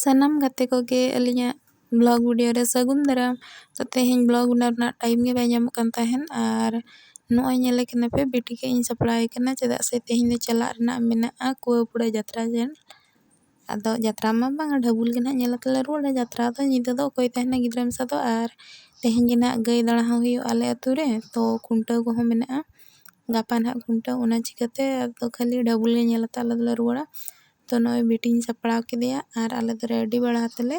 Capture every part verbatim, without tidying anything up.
ᱥᱟᱱᱟᱢ ᱜᱟᱛᱮ ᱠᱚᱜᱮ ᱟᱹᱞᱤᱧᱟᱜ vlog video ᱨᱮ ᱥᱟᱹᱜᱩᱱ ᱫᱟᱨᱟᱢ᱾ ᱛᱚ, ᱛᱮᱦᱮᱧ vlog ᱵᱮᱱᱟᱣ ᱨᱮᱱᱟᱜ time ᱜᱮ ᱵᱟᱭ ᱧᱟᱢᱚᱜ ᱠᱟᱱ ᱛᱟᱦᱮᱱ, ᱟᱨ ᱱᱚᱜᱼᱚᱭ ᱧᱮᱞᱮ ᱠᱟᱱᱟ ᱯᱮ, ᱵᱤᱴᱤ ᱠᱟᱹᱡ ᱤᱧ ᱥᱟᱯᱲᱟᱣ ᱮ ᱠᱟᱱᱟ, ᱪᱮᱫᱟᱜ ᱥᱮ ᱛᱮᱦᱮᱧ ᱫᱚ ᱪᱟᱞᱟᱜ ᱨᱮᱱᱟᱜ ᱢᱮᱱᱟᱜᱼᱟ ᱠᱩᱣᱟᱹᱯᱩᱲᱟ ᱡᱟᱛᱨᱟ ᱧᱮᱞ᱾ ᱟᱫᱚ ᱡᱟᱛᱨᱟ ᱢᱟ ᱵᱟᱝᱟ, ᱰᱷᱟᱹᱵᱩᱞ ᱜᱮ ᱱᱟᱦᱟᱜ ᱧᱮᱞ ᱠᱟᱛᱮ ᱞᱮ ᱨᱩᱣᱟᱹᱲᱟ᱾ ᱡᱟᱛᱨᱟ ᱫᱚ ᱧᱤᱫᱟᱹ ᱫᱚ ᱚᱠᱚᱭ ᱛᱟᱦᱮᱱᱟ ᱜᱤᱫᱽᱨᱟᱹ ᱢᱮᱥᱟ ᱫᱚ, ᱟᱨ ᱛᱮᱦᱮᱧ ᱜᱮ ᱱᱟᱦᱟᱜ ᱜᱟᱹᱭ ᱫᱟᱬᱟ ᱦᱚᱸ ᱦᱩᱭᱩᱜᱼᱟ ᱟᱞᱮ ᱟᱹᱛᱩ ᱨᱮ, ᱛᱚ ᱠᱷᱩᱱᱴᱟᱹᱣ ᱠᱚᱦᱚᱸ ᱢᱮᱱᱟᱜᱼᱟ, ᱜᱟᱯᱟ ᱱᱟᱦᱟᱜ ᱠᱷᱩᱱᱴᱟᱹᱣ, ᱚᱱᱟ ᱪᱤᱠᱟᱹᱛᱮ ᱟᱫᱚ ᱠᱷᱟᱹᱞᱤ ᱰᱷᱟᱹᱵᱩᱞ ᱜᱮ ᱧᱮᱞ ᱠᱟᱛᱮ ᱟᱞᱮ ᱫᱚᱞᱮ ᱨᱩᱣᱟᱹᱲᱟ᱾ ᱛᱚ ᱱᱚᱜᱼᱚᱭ ᱵᱤᱴᱤᱧ ᱥᱟᱯᱲᱟᱣ ᱠᱮᱫᱮᱭᱟ ᱟᱨ ᱟᱞᱮ ᱫᱚ ready ᱵᱟᱲᱟ ᱠᱟᱛᱮ ᱞᱮ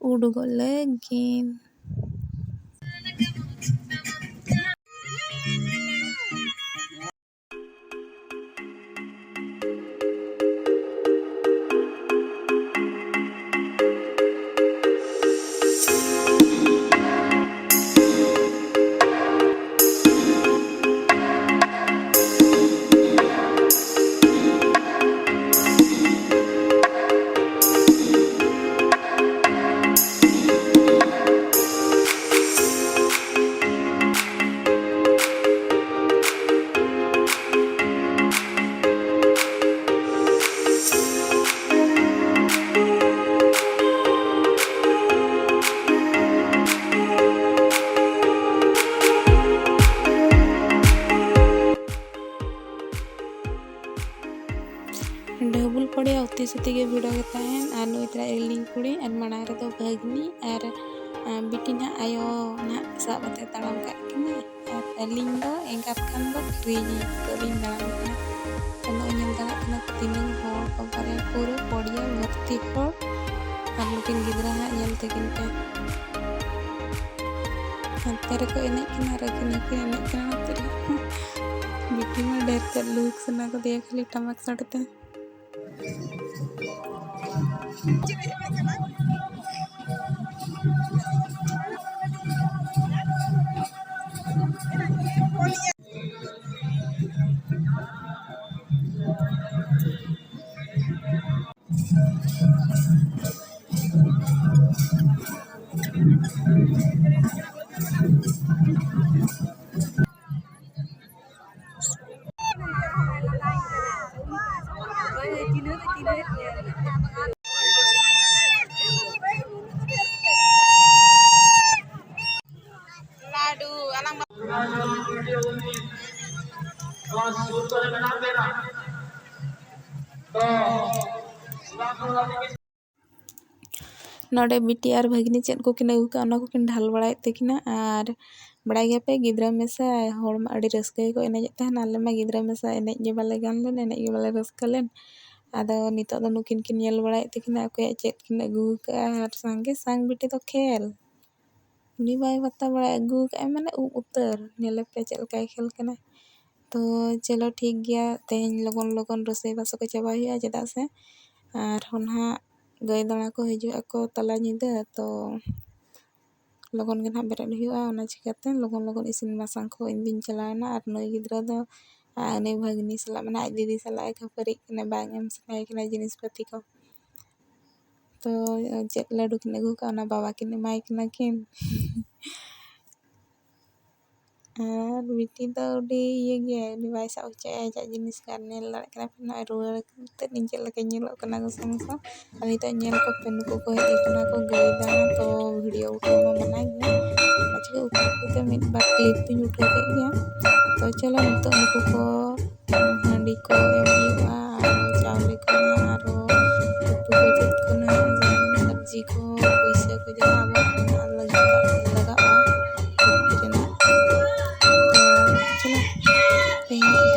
ᱩᱰᱩᱠᱚᱜ ᱞᱟᱹᱜᱤᱫ᱾ ᱰᱷᱟᱹᱵᱩᱞ ᱯᱚᱲᱤᱭᱟ ᱩᱛᱤ ᱥᱩᱛᱤ ᱜᱮ ᱵᱷᱤᱲᱚ ᱜᱮ ᱛᱟᱦᱮᱱ, ᱟᱨ ᱱᱩᱭ ᱛᱟᱨᱟ ᱤᱞᱤᱧ ᱠᱩᱲᱤ, ᱟᱨ ᱢᱟᱲᱟᱝ ᱨᱮᱫᱚ ᱵᱷᱟᱹᱜᱽᱱᱤ, ᱟᱨ, ᱟᱨ ᱵᱤᱴᱤ ᱱᱟᱦᱟᱜ ᱟᱭᱳ ᱱᱟᱦᱟᱜ ᱥᱟᱵ ᱠᱟᱛᱮ ᱛᱟᱲᱟᱢ ᱠᱟᱜ ᱠᱤᱱᱟᱹ, ᱟᱨ ᱟᱹᱞᱤᱧ ᱫᱚ ᱮᱸᱜᱟᱛ ᱠᱷᱟᱱ ᱫᱚ free ᱜᱮ ᱱᱤᱛᱚᱜ ᱞᱤᱧ ᱫᱟᱬᱟᱱ ᱠᱟᱱᱟ᱾ ᱛᱚ ᱱᱚᱜᱼᱚᱭ ᱧᱮᱞ ᱫᱟᱲᱮᱭᱟᱜ ᱠᱟᱱᱟ ᱛᱤᱱᱟᱹᱝ ᱦᱚᱲ ᱠᱚ ᱯᱟᱨᱮ ᱯᱩᱨᱟᱹ ᱯᱚᱲᱤᱭᱟ ᱵᱷᱚᱨᱛᱤ ᱦᱚᱲ, ᱟᱨ ᱱᱩᱠᱤᱱ ᱜᱤᱫᱽᱨᱟᱹ ᱦᱟᱸᱜ ᱧᱮᱞ ᱛᱟᱹᱠᱤᱱ ᱯᱮ᱾ ᱦᱟᱱᱛᱮ ᱨᱮᱠᱚ ᱮᱱᱮᱡ ᱠᱟᱱᱟ ᱟᱨ ᱟᱹᱠᱤᱱ ᱦᱚᱸᱠᱤᱱ ᱮᱱᱮᱡ ᱠᱟᱱᱟ ᱱᱚᱛᱮ ᱨᱮ᱾ ᱵᱤᱴᱤ ᱢᱟ ᱰᱷᱮᱨ ᱛᱮᱫ ᱞᱩᱦᱩᱠ ᱥᱟᱱᱟ ᱠᱟᱫᱮᱭᱟ ᱠᱷᱟᱹᱞᱤ ᱴᱟᱢᱟᱠ ᱥᱟᱰᱮ ᱛᱮ᱾ ᱱᱚᱰᱮ ᱵᱤᱴᱤ ᱟᱨ ᱵᱷᱟᱹᱜᱽᱱᱤ ᱪᱮᱫ ᱠᱚᱠᱤᱱ ᱟᱹᱜᱩ ᱠᱟᱜᱼᱟ, ᱚᱱᱟ ᱠᱚᱠᱤᱱ ᱰᱷᱟᱞ ᱵᱟᱲᱟᱭᱮᱫ ᱛᱟᱹᱠᱤᱱᱟ᱾ ᱟᱨ ᱵᱟᱲᱟᱭ ᱜᱮᱭᱟᱯᱮ, ᱜᱤᱫᱽᱨᱟᱹ ᱢᱮᱥᱟ ᱦᱚᱲ ᱢᱟ ᱟᱹᱰᱤ ᱨᱟᱹᱥᱠᱟᱹ ᱜᱮᱠᱚ ᱮᱱᱮᱡᱮᱫ ᱛᱟᱦᱮᱱᱟ᱾ ᱟᱞᱮ ᱢᱟ ᱜᱤᱫᱽᱨᱟᱹ ᱢᱮᱥᱟ ᱮᱱᱮᱡ ᱜᱮ ᱵᱟᱞᱮ ᱜᱟᱱ ᱞᱮᱱ, ᱮᱱᱮᱡ ᱜᱮ ᱵᱟᱞᱮ ᱨᱟᱹᱥᱠᱟᱹ ᱞᱮᱱ᱾ ᱟᱫᱚ ᱱᱤᱛᱚᱜ ᱫᱚ ᱱᱩᱠᱤᱱ ᱠᱤᱱ ᱧᱮᱞ ᱵᱟᱲᱟᱭᱮᱫ ᱛᱟᱹᱠᱤᱱᱟ ᱚᱠᱚᱭᱟᱜ ᱪᱮᱫ ᱠᱤᱱ ᱟᱹᱜᱩ ᱠᱟᱜᱼᱟ᱾ ᱟᱨ ᱥᱟᱸᱜᱮ ᱥᱟᱝ ᱵᱤᱴᱤ ᱫᱚ ᱠᱷᱮᱞ, ᱩᱱᱤ ᱵᱟᱭ ᱵᱟᱛᱟ ᱵᱟᱲᱟᱭᱟ, ᱟᱹᱜᱩ ᱠᱟᱜᱼᱟᱭ ᱢᱟᱱᱮ ᱩᱵ ᱩᱛᱟᱹᱨ᱾ ᱧᱮᱞᱮᱯᱮ ᱪᱮᱫ ᱞᱮᱠᱟᱭ ᱠᱷᱮᱞ ᱠᱟᱱᱟ᱾ ᱛᱚ ᱪᱚᱞᱚ ᱴᱷᱤᱠ ᱜᱮᱭᱟ, ᱛᱮᱦᱮᱧ ᱞᱚᱜᱚᱱ ᱞᱚᱜᱚᱱ ᱨᱚᱥᱚᱭ ᱵᱟᱥᱟ ᱠᱚ ᱪᱟᱵᱟ ᱦᱩᱭᱩᱜᱼᱟ, ᱪᱮᱫᱟᱜ ᱥᱮ ᱟᱨᱦᱚᱸ ᱱᱟᱦᱟᱜ ᱜᱟᱹᱭ ᱫᱟᱬᱟ ᱠᱚ ᱦᱤᱡᱩᱜ ᱟᱠᱚ ᱛᱟᱞᱟ ᱧᱤᱫᱟᱹ, ᱛᱚ ᱞᱚᱜᱚᱱ ᱜᱮ ᱱᱟᱦᱟᱜ ᱵᱮᱨᱮᱫ ᱦᱩᱭᱩᱜᱼᱟ᱾ ᱚᱱᱟ ᱪᱤᱠᱟᱹᱛᱮ ᱞᱚᱜᱚᱱ ᱞᱚᱜᱚᱱ ᱤᱥᱤᱱ ᱵᱟᱥᱟᱝ ᱠᱚ ᱤᱧ ᱫᱩᱧ ᱪᱟᱞᱟᱣᱮᱱᱟ᱾ ᱟᱨ ᱱᱩᱭ ᱜᱤᱫᱽᱨᱟᱹ ᱫᱚ ᱟᱨ ᱩᱱᱤ ᱵᱷᱟᱹᱜᱽᱱᱤ ᱥᱟᱞᱟᱜ, ᱢᱟᱱᱮ ᱟᱡ ᱫᱤᱫᱤ ᱥᱟᱞᱟᱜ ᱮ ᱠᱷᱟᱹᱯᱟᱹᱨᱤᱜ ᱠᱟᱱᱟ, ᱵᱟᱝ ᱮᱢ ᱥᱟᱱᱟᱭᱮ ᱠᱟᱱᱟ ᱡᱤᱱᱤᱥ ᱯᱟᱹᱛᱤ ᱠᱚ᱾ ᱛᱚ ᱪᱮᱫ ᱞᱟᱹᱰᱩ ᱠᱤᱱ ᱟᱹᱜᱩ ᱠᱟᱜᱼᱟ, ᱚᱱᱟ ᱵᱟᱵᱟ ᱠᱤᱱ ᱮᱢᱟᱭ ᱠᱟᱱᱟ ᱠᱤᱱ᱾ ᱟᱨ ᱵᱤᱴᱤ ᱫᱚ ᱟᱹᱰᱤ ᱤᱭᱟᱹ ᱜᱮᱭᱟᱭ, ᱩᱱᱤ ᱵᱟᱭ ᱥᱟᱵ ᱦᱚᱪᱚᱭᱟ ᱟᱡᱟᱜ ᱡᱤᱱᱤᱥ ᱠᱚ᱾ ᱟᱨ ᱧᱮᱞ ᱫᱟᱲᱮᱭᱟᱜ ᱠᱟᱱᱟ ᱯᱮ, ᱱᱚᱜᱼᱚᱭ ᱨᱩᱣᱟᱹᱲ ᱠᱟᱛᱮᱫ ᱤᱧ ᱪᱮᱫ ᱞᱮᱠᱟᱧ ᱧᱮᱞᱚᱜ ᱠᱟᱱᱟ ᱜᱚᱥᱚ ᱜᱚᱥᱚ᱾ ᱟᱨ ᱱᱤᱛᱚᱜ ᱧᱮᱞ ᱠᱚᱯᱮ, ᱱᱩᱠᱩ ᱠᱚ ᱦᱮᱡ ᱟᱠᱟᱱᱟ ᱠᱚ ᱜᱟᱹᱭ ᱫᱟᱬᱟ, ᱛᱚ ᱵᱷᱤᱰᱤᱭᱳ ᱩᱴᱷᱟᱹᱣ ᱢᱟ ᱢᱟᱱᱟ ᱜᱮᱭᱟ᱾ ᱟᱨ ᱪᱤᱠᱟᱹ ᱩᱴᱷᱟᱹᱣ ᱠᱟᱛᱮ ᱢᱤᱫ ᱵᱟᱨ ᱠᱞᱤᱯ ᱫᱩᱧ ᱩᱴᱷᱟᱹᱣ ᱠᱮᱫ ᱜᱮᱭᱟ᱾ ᱛᱚ ᱪᱚᱞᱚ ᱱᱤᱛᱚᱜ ᱱᱩᱠᱩ ᱠᱚ ᱦᱟᱺᱰᱤ ᱠᱚ ᱮᱢ ᱦᱩᱭᱩᱜᱼᱟ, ᱟᱨ ᱪᱟᱣᱞᱮ ᱠᱚ, ᱟᱨᱚ ᱩᱛᱩ ᱠᱚ, ᱪᱮᱫ ᱠᱚ ᱱᱟᱦᱟᱜ, ᱥᱚᱵᱽᱡᱤ ᱠᱚ, ᱯᱩᱭᱥᱟᱹ ᱠᱚ, ᱡᱟᱦᱟᱸ ᱟᱵᱚᱣᱟᱜ ᱚᱱᱟ ᱞᱟᱹᱜᱤᱫ ᱞᱟᱜᱟᱜᱼᱟ, ᱞᱟᱹᱠᱛᱤ ᱨᱮᱱᱟᱜ᱾ ᱛᱚ ᱪᱚᱞᱚ ᱛᱮᱦᱮᱧᱟᱜ